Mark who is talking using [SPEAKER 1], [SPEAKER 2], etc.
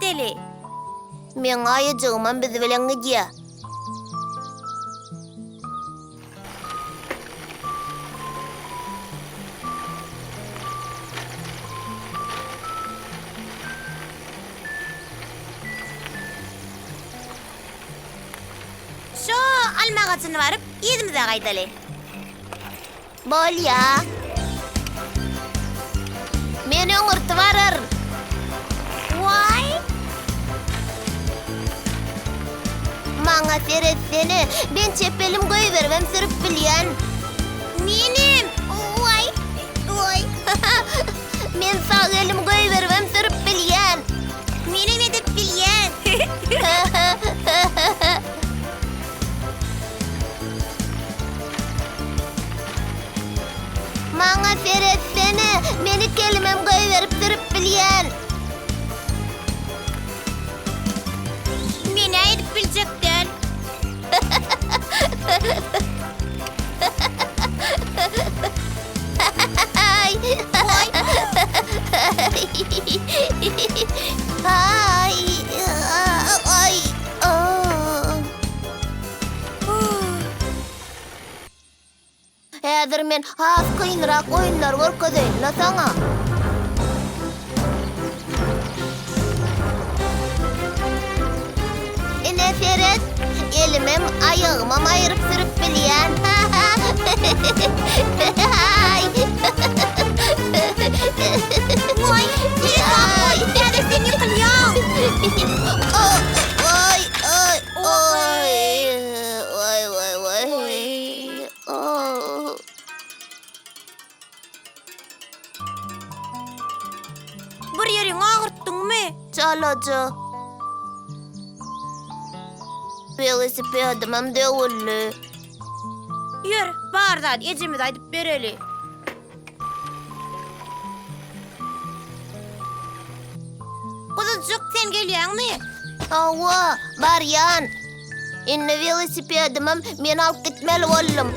[SPEAKER 1] gideli.
[SPEAKER 2] Meň aýyjygymam biz bilen gidýär.
[SPEAKER 1] Şo alma agajyna baryp, yzymyza gaýdaly.
[SPEAKER 2] Bolýa. Men öňürti bararyn.
[SPEAKER 1] Waý!
[SPEAKER 2] Maňa seretsene, men çep elim goýberibem sürüp bilýän.
[SPEAKER 1] Menem! Waý! Waý!
[SPEAKER 2] Men sag elim goýberibem sürüp bilýän.
[SPEAKER 1] Menem edip bilýän.
[SPEAKER 2] Maňa seretsene, men iki elimem goýberip sürüp bilýän.
[SPEAKER 1] Men-ä edip biljek däl.
[SPEAKER 2] Ay. Ay. Häzir men has kynrak oýunlary görkezeýin-le saňa. Ine seret, elimem, aýagymam aýryp sürüp bilýän.
[SPEAKER 1] Waý, seresap bol, häzir sen ýykylýaň.
[SPEAKER 2] Oý, oý, oý, oý, oý, oý.
[SPEAKER 1] Bir ýeriňi agyrtdyňmy?
[SPEAKER 2] Çalaja. Welosipedimem döwüldi.
[SPEAKER 1] Ýör, bar zat ejemize aýdyp bereli. Guzujyk, sen gelýäňmi?
[SPEAKER 2] Hawa, barýan. Indi welosipedimem men alyp gitmeli boldum.